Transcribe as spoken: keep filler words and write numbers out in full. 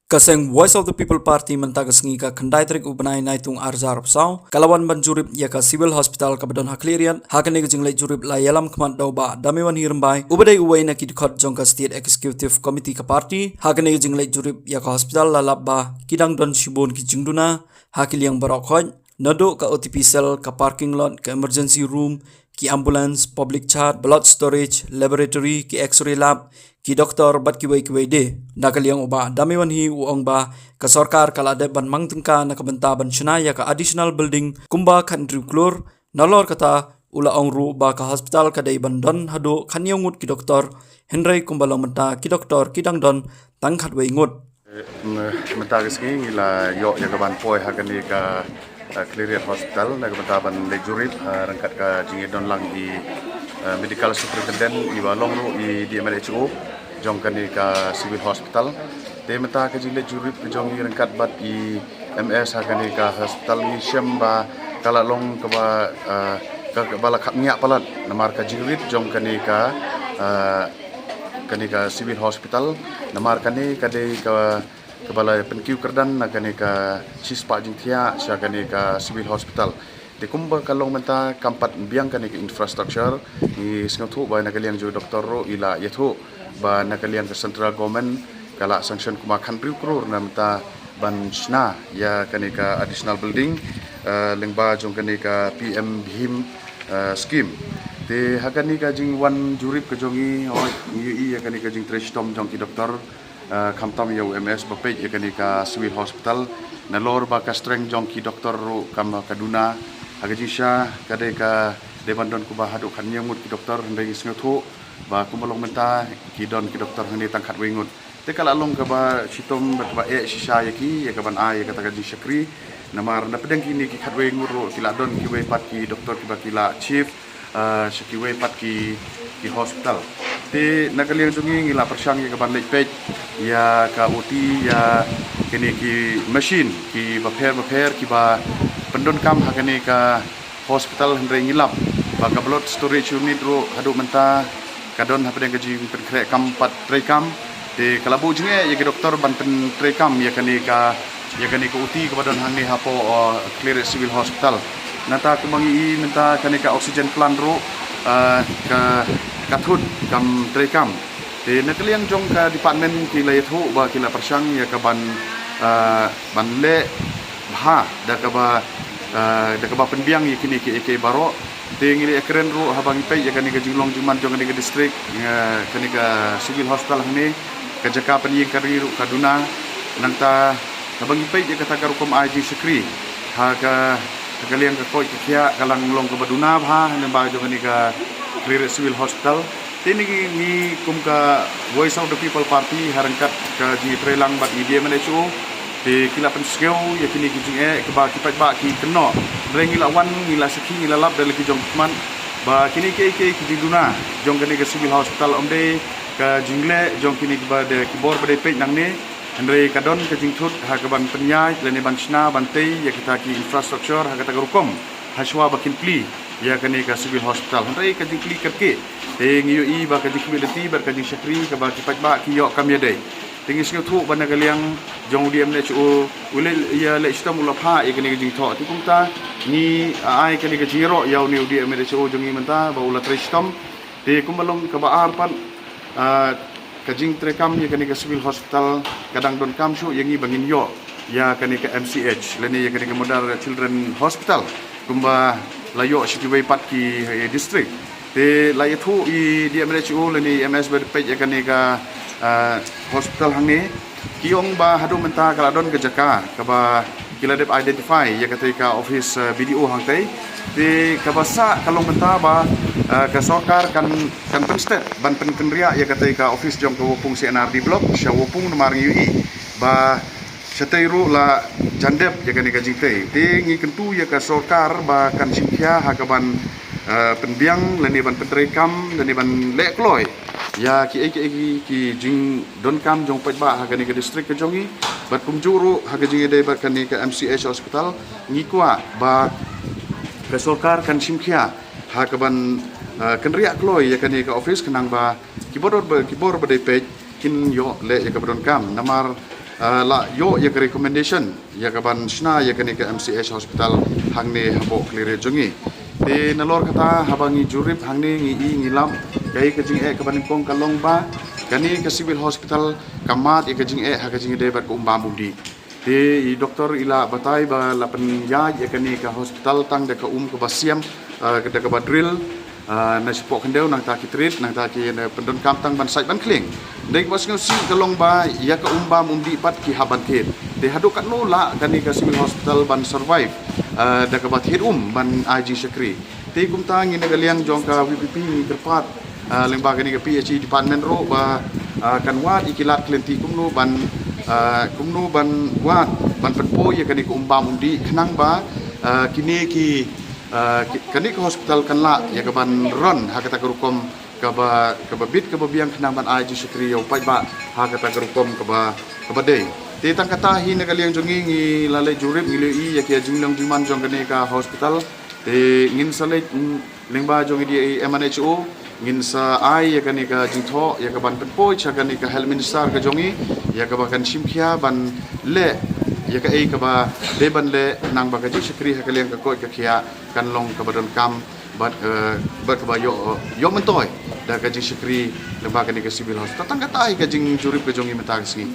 Ka seng Voice of the People Party mynta ka sngi ka khyndai tarik u bnai Naitung arhajar arphew saw ka la wan ban jurip ïa ka Civil Hospital kaba don ha Khliehriat. Ha kane ka jingleit jurip la ïalam khmat da u Bah Damiwanhi Rymbai uba dei uwei na ki dkhot jong ka State Executive Committee ka party. Ha kane ka jingleit jurip ïa ka hospital la lap ba ki dang don shibun ki jingduna ha ki liang baroh khoit, naduh ka O T P cell, ka parking lot, ka emergency room, ki ambulance, public chart, blood storage, laboratory, ki X-ray lab, ki doktor bad kiwei kiwei de. Na ka liang u Bah Damiwanhi u ong ba ka sorkar ka la dep ban mang tyngka na ka bynta ban shna ïa ka additional building kumba khathynriew klur. Nalor kata u la ong ruh ba ka hospital ka dei ban don haduh khathynñiew ngut ki doktor, hynrei kumba long mynta ki doktor ki dang don tang khatwei ngut. Mynta ka sngi ngi la ïoh ïa ka ban poi ha kane ka, eh, Khliehriat Hospital na ka bynta ban leit jurip, eh, ryngkat ka jingïadon lang i, eh, Medical Superintendent iba long ruh i D M H O jong kane ka Civil Hospital. Te mynta ka jingleit jurip ka jong i ryngkat bad i M S ha kane ka hospital ngi shem ba ka la long kaba, eh, ka, kaba la khapngiah palat namar ka jingrit jong kane ka, eh, kane ka Civil Hospital. Namar kane ka dei ka, kaba la pynkiew kyrdan na kane ka shispah jingthiah sha kane ka Civil Hospital. Te kumba ka long mynta kam pat biang kane ka infrastructure, ngi sngewthuh ba na ka liang jong doktor ruh i la ïathuh ba na ka liang ka central government ka la sanction kumba khathynriew klur na mynta ban shna ïa kane ka additional building, eh, lyngba jong kane ka P M BHIM, eh, scheme. Te ha kane ka jingwan jurip ka jong ngi, hooid, ngi ïohi ïa kane ka jingtrei shitom jong ki doktor, eh, khamtam ïa u M S ba peit ïa kane ka Civil Hospital. Nalor ba ka strength jong ki doktor ruh kam ka duna. Ha ka jingshisha ka dei ka dei ban don kumba haduh khathynñiew ngut ki doktor, hynrei ngi sngewthuh ba kumba long mynta ki don ki doktor hangne tang khatwei ngut. Te ka la long kaba shitom bad kaba eh shisha ïa ki ïa ka ban ai ïa kata ka jingshakri. Namar na pdeng kine ki khatwei ngut ruh ki la don kiwei pat ki doktor kiba ki la shift, eh, sha kiwei pat ki, ki hospital. Te na ka liang jong ngi ngi la pyrshang ïa ka ban leit peit ïa ka O T, ïa kine ki machine kiba pher bapher kiba pyndonkam ha kane ka hospital, hynrei ngi lap ba ka blood storage unit ruh haduh mynta ka don hapdeng ka jingpynkhreh kam pat treikam. Te ka la buh jingeh ïa ki doktor ban pyntreikam ïa kane ka, ïa kane ka O T kaba don hangne hapoh, uh, Khliehriat Civil Hospital. Nangta kumba ngi i mynta kane ka oxygen plant ruh, uh, ka, ka thut kam treikam. Te na ka liang jong ka department ki la ïathuh ba ki la pyrshang ïa ka ban, uh, ban leh bha da kaba, ah, da kaba pynbiang ïa kine kiei kiei baroh. Te ngi la ïakren ruh haba ngi peit ïa kane ka jinglong jingman jong kane ka district, ah, kane ka Civil Hospital hangne, ka jaka pynïeng ka ri ruh ka duna. Nangta haba ngi peit ïa kata ka rukom ai jingshakri ha ka, ha ka liang ka koit ka khiah ka la long kaba duna bha lyngba jong kane ka Khliehriat Civil Hospital. Te ngi, ngi kum ka Voice of the People Party ha ryngkat ka jingïatreilang bad i D M H O, te ki la pynsngew ïa kine ki jingeh kaba ki paidbah ki kynnoh. Hynrei ngi la wan, ngi la sakhi, ngi la lap da la ki jong khmat ba kine kiei kiei ki jingduna jong kane ka Civil Hospital ym dei ka jingleh jong kine kiba dei ki bor ba dei peit nangne. Hynrei ka don ka jingthut ha ka ban pynïaid lane ban shna ban tei ïa kita ki infrastructure ha kata ka rukom ha shuwa ba kin plie ïa kane ka Civil Hospital. Hynrei ka jingplie kyrkieh, te ngi ïohi ba ka jingkhmih lynti bad ka jingshakri kaba ki paidbah ki ïoh kam ïadei. Te ngi sngewthuh ba na ka liang jong u D M H O u leh ïa leh shitom u la phah ïa kane ka jingthoh. Te kumta ngi ai kane ka jingïaroh ïa une u D M H O jong ngi mynta ba u la trei shitom. Te kumba long kaba ar pat, ah, ka jingtreikam ïa kane ka Civil Hospital ka dang donkam shuh ïa ngi ba ngin ïoh ïa kane ka M C H lane ïa kane ka Mother Children Hospital kumba la ïoh sha kiwei pat ki, eh, district. Te la ïathuh i D M H O lane i M S ba peit ïa kane ka, ah, hospital hangne. Ki ong ba haduh mynta ka la don ka jaka kaba ki la dep identify ïa katei ka office, eh, B D O hangtei. Te kaba sah ka long mynta ba, eh, ka sorkar kan, kan pynstet ban pynkynriah ïa katei ka office jong ka Wapung C and R D block sha Wapung namar ngi ïohi ba shatei ruh la jan dep ïa kane ka jingtei. Te ngi kyntu ïa ka sorkar ba kan shim khia ha ka ban, eh, pynbiang lane ban pyntreikam lane ban leh kloi ïa kiei kiei ki, ki jingdonkam jong paidbah ha kane ka district ka jong ngi. Bad kumjuh ruh ha ka jingïadei bad kane ka M C H hospital, ngi kwah ba ka sorkar kan shim khia ha ka ban, eh, kynriah kloi ïa kane ka office khnang ba ki bor ba, ki bor ba dei peit kin ïoh leh ïa kaba donkam. Namar la ïoh ïa ka recommendation ïa ka ban shna ïa kane ka M C H hospital hangne hapoh Khliehriat jong ngi. Te nalor kata haba ngi jurip hangne ngi i ngi lap kaei ka jingeh kaba nyngkong ka long ba kane ka civil hospital ka mad ïa ka jingeh ha ka jingïadei bad ka um bam um dih. Te i doktor i la batai ba la pynïaid ïa kane ka hospital tang da ka um kaba siam, da kaba drill, na shapoh khyndew nangta ki treat nangta ki pyndonkam tang ban sait ban khlieng. Dei kaba sngewsih ka long ba ïa ka um bam um dih pat ki hap ban thied. Te haduh katno lah kane ka civil hospital ban survive da kaba thied um ban ai jingshakri. Te kumta ngi na ka liang jong ka VPP ngi kyrpad lyngba kane ka PHE department ruh ba kan wad ïa ki lad ki lynti kumno ban kumno ban wad ban pynpoi ïa kane ka um bam um dih khnang ba kine ki kane ka hospital kan lah ïa ka ban run ha kata ka rukom kaba kaba bit kaba biang khnang ban ai jingshakri ïa u paidbah ha kata ka rukom kaba kaba dei. Te tang kata hi na ka liang jong ngi ngi la leit jurip ngi la ïohi ïa ki jinglong jingman jong kane ka hospital. Te ngin sa leit lyngba jong i MNHO ngin sa ai ïa kane ka jingthoh ïa ka ban pynpoi sha kane ka health minister ka jong i ïa kaba kan shim khia ban leh ïa kaei kaba dei ban leh nang ba ka jingshakri ha ka liang ka koit ka khiah kan long kaba donkam bad bad kaba ïoh ïoh myntoi da ka jingshakri lyngba kane ka civil hospital. Tang kata hi ka jingjurip ka jong i mynta ka sngi.